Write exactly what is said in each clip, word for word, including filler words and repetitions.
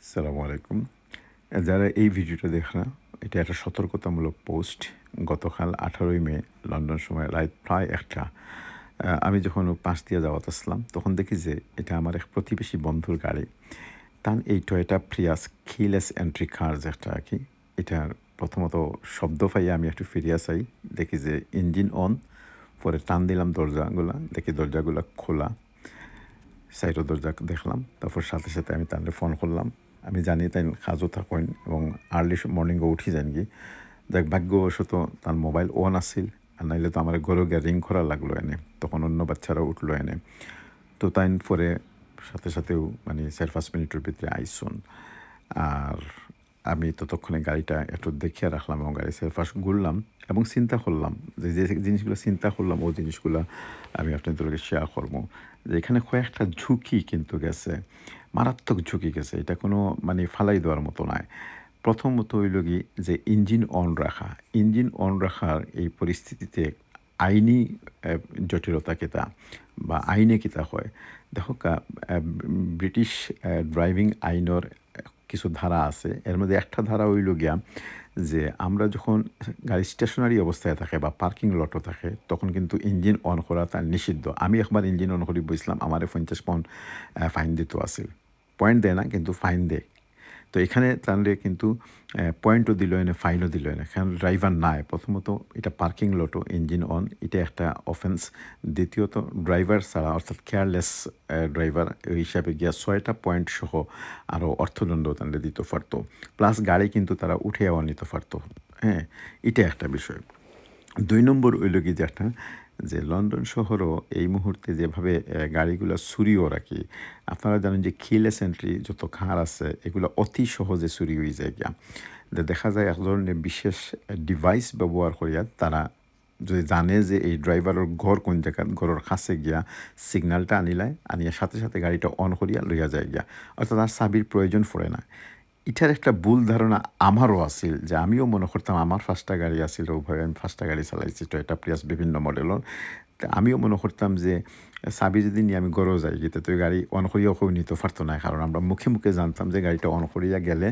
আসসালামু আলাইকুম। যারা এই ভিডিওটা দেখরা, এটা একটা সতর্কতামূলক পোস্ট। গতকাল আঠারোই মে লন্ডন সময় রাত প্রায় একটা, আহ, আমি যখন পাশ দিয়া যাওয়াত আসলাম, তখন দেখি যে এটা আমার এক প্রতিবেশী বন্ধুর গাড়ি। তান এই টয়োটা প্রিয়াস কিলেস এন্ট্রি কার যেটা আর কি, এটার প্রথমত শব্দ পাইয়া আমি একটু ফিরিয়া চাই, দেখি যে ইঞ্জিন অন, পরে টান দিলাম দরজাগুলা, দেখি দরজাগুলা খোলা, সাইডর দরজা দেখলাম, তারপর সাথে সাথে আমি তানরে ফোন করলাম। আমি জানি তাইন কাজও থাকইন এবং আর্লি মর্নিংও উঠি যাইন কি। দেখ, ভাগ্যবশত তার মোবাইল অন আছিল, আর নাইলে তো আমার ঘরো গিয়া রিং করা লাগলো এনে, তখন অন্য বাচ্চারা উঠলো এনে। তো তাইন পরে সাথে সাথেও মানে চার পাঁচ মিনিটের ভিতরে আইসন। আর আমি ততক্ষণে গাড়িটা একটু দেখিয়া রাখলাম এবং গাড়ি সেলফ ফার্স্ট ঘুরলাম এবং চিন্তা করলাম যে, যে জিনিসগুলো চিন্তা করলাম, ওই জিনিসগুলো আমি আপনাদের লগে শেয়ার করবো। যে এখানে কয়েকটা ঝুঁকি কিন্তু গেছে, মারাত্মক ঝুঁকি গেছে, এটা কোনো মানে ফালাই দেওয়ার মতো নয়। প্রথমত হইল কি যে ইঞ্জিন অন রাখা, ইঞ্জিন অন রাখার এই পরিস্থিতিতে আইনি, আহ, জটিলতা কিতা বা আইনে কিতা হয়। দেখো কা-, আহ, ব্রিটিশ, আহ, ড্রাইভিং আইনর কিছু ধারা আছে, এর মধ্যে একটা ধারা হইল গিয়া যে আমরা যখন গাড়ি স্টেশনারি অবস্থায় থাকে বা পার্কিং লটও থাকে, তখন কিন্তু ইঞ্জিন অন করা তার নিষিদ্ধ। আমি একবার ইঞ্জিন অন করি বসলাম, আমারে পঞ্চাশ পাউন্ড, আহ, ফাইন দিত আছিল। পয়েন্ট দেয় না, কিন্তু ফাইন দেয়। তো এখানে তাহলে কিন্তু, আহ, পয়েন্টও দিল এনে, ফাইনও দিল এনে, কারণ ড্রাইভার নাই। প্রথমত এটা পার্কিং লটও ইঞ্জিন অন, এটা একটা অফেন্স। দ্বিতীয়ত ড্রাইভার ছাড়া, অর্থাৎ কেয়ারলেস, আহ, ড্রাইভার, ওই হিসাবে গিয়া ছয়টা পয়েন্ট সহ আরও অর্থদণ্ড তাহলে দিতে পারতো। প্লাস গাড়ি কিন্তু তারা উঠে আবার নিতে পারতো। হ্যাঁ, এটা একটা বিষয়। দুই নম্বর হইল কি যে একটা, যে লন্ডন শহরও এই মুহূর্তে যেভাবে, আহ, গাড়িগুলা চুরিও রাখি, আপনারা জানেন যে কিলেস এন্ট্রি যত কার আছে, এগুলা অতি সহজে চুরি হয়ে যায় গিয়া। যে দেখা যায় এক ধরনের বিশেষ ডিভাইস ব্যবহার করিয়া তারা যদি জানে যে এই ড্রাইভারের ঘর কোন জায়গাত, ঘরের কাছে গিয়া সিগন্যালটা আনিলায়, আনিয়া সাথে সাথে গাড়িটা অন করিয়া লইয়া যায় গিয়া, অর্থাৎ তার চাবির প্রয়োজন পড়ে না। ইটার একটা ভুল ধারণা আমারও আছিল, যে আমিও মনে করতাম আমার পাঁচটা গাড়ি আছিল, ওভাবে আমি পাঁচটা গাড়ি চালাইছি, টয়োটা প্রিয়াস বিভিন্ন মডেলর। তা আমিও মনে করতাম যে চাবি যদি নিয়ে আমি ঘরও যাই, গিতে তো গাড়ি অন করিয়াও কেউ নিতে পারতো না, কারণ আমরা মুখে মুখে জানতাম যে গাড়িটা অন করিয়া গেলে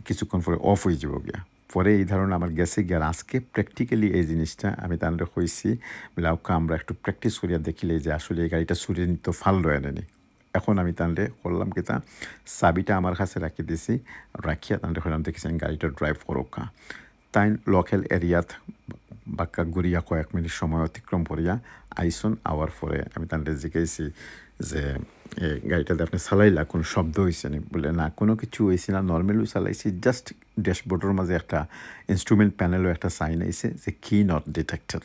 কিছুক্ষণ পরে অফ হয়ে যাবো গিয়া। পরে এই ধারণা আমার গেছে গিয়া, আর আজকে প্র্যাকটিক্যালি এই জিনিসটা আমি তানরে কইছি, বলে, "আউক্কা, আমরা একটু প্র্যাকটিস করিয়া দেখিলে যে আসলে এই গাড়িটা চুরি নিতে পারলো এনেনি।" এখন আমি তানরে করলাম কিতা, চাবিটা আমার কাছে রাখি দিছি, রাখিয়া তানরে কইলাম, "দেখি চাইন গাড়িটা ড্রাইভ করউক্কা।" তাইন লোকাল এরিয়াত বাক্কা ঘুরিয়া কয়েক মিনিট সময় অতিক্রম করিয়া আইসন। আওয়ার পরে আমি তানরে জিজ্ঞাসি যে, "এ, গাড়িটাতে আপনি চালাইলা, কোনো শব্দ হইছে নি?" বলে, "না, কোনো কিছু হইছে না, নর্মালও চালাইছি, জাস্ট ড্যাশবোর্ডের মাঝে একটা ইনস্ট্রুমেন্ট প্যানেলও একটা সাইন আইছে যে কি নট ডিটেক্টেড।"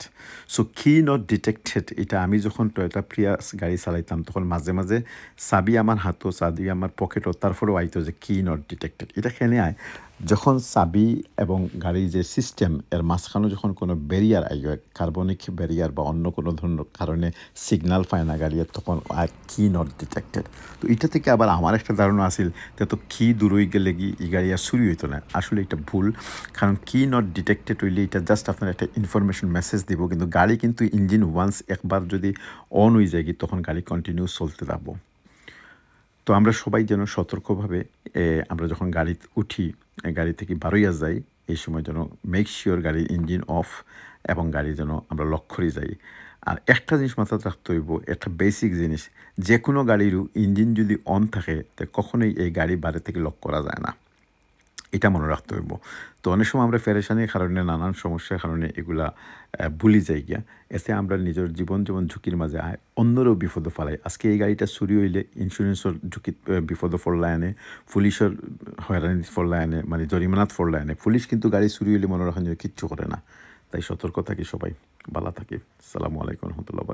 সো কি নট ডিটেক্টেড, এটা আমি যখন টয়োটা প্রিয়াস গাড়ি চালাইতাম, তখন মাঝে মাঝে চাবি আমার হাতও, চাবি আমার পকেটও, তারপরেও আইতো যে কি নট ডিটেক্টেড। এটা কেনে আয়, যখন চাবি এবং গাড়ির যে সিস্টেম, এর মাঝখানে যখন কোনো ব্যারিয়ার আই হয়, কার্বনিক ব্যারিয়ার বা অন্য কোনো ধরনের কারণে সিগন্যাল পায় না গাড়িয়ে, তখন আর কি নট ডিটেক্টেড। তো এটা থেকে আবার আমার একটা ধারণা আছিল যে তো কি দূরই গেলে কি এই গাড়ি আর চুরি হইতো না। আসলে এটা ভুল, কারণ কি নট ডিটেক্টেড হইলে এটা জাস্ট আপনার একটা ইনফরমেশন মেসেজ দিব, কিন্তু গাড়ি কিন্তু ইঞ্জিন ওয়ান্স একবার যদি অন হয়ে যায় কি, তখন গাড়ি কন্টিনিউ চলতে থাকবো। তো আমরা সবাই যেন সতর্কভাবে, এ, আমরা যখন গাড়িত উঠি, এ, গাড়ি থেকে বারইয়া যাই, এই সময় যেন মেক শিওর গাড়ির ইঞ্জিন অফ এবং গাড়ি যেন আমরা লক করি যাই। আর একটা জিনিস মাথাত রাখতে হইব, একটা বেসিক জিনিস, যে কোনো গাড়িরও ইঞ্জিন যদি অন থাকে, তো কখনোই এই গাড়ি বাইরে থেকে লক করা যায় না, এটা মনে রাখতে হইব। তো অনেক সময় আমরা পেরেশানির কারণে, নানান সমস্যার কারণে এগুলা, আহ, ভুলি যাই গিয়া, এতে আমরা নিজের জীবন যেমন ঝুঁকির মাঝে আয়, অন্যরও বিপদে ফালাই। আজকে এই গাড়িটা চুরি হইলে ইন্স্যুরেন্সর ঝুঁকি, আহ, বিপদে পড়লা এনে, পুলিশের হয়রানি পড়লা এনে, মানে জরিমানাত পড়লা এনে। পুলিশ কিন্তু গাড়ি চুরি হইলে মনে রাখেন যে কিচ্ছু করে না। তাই সতর্ক থাকি সবাই, ভালা থাকি। আসসালামু আলাইকুম রহমতুল্লাহ।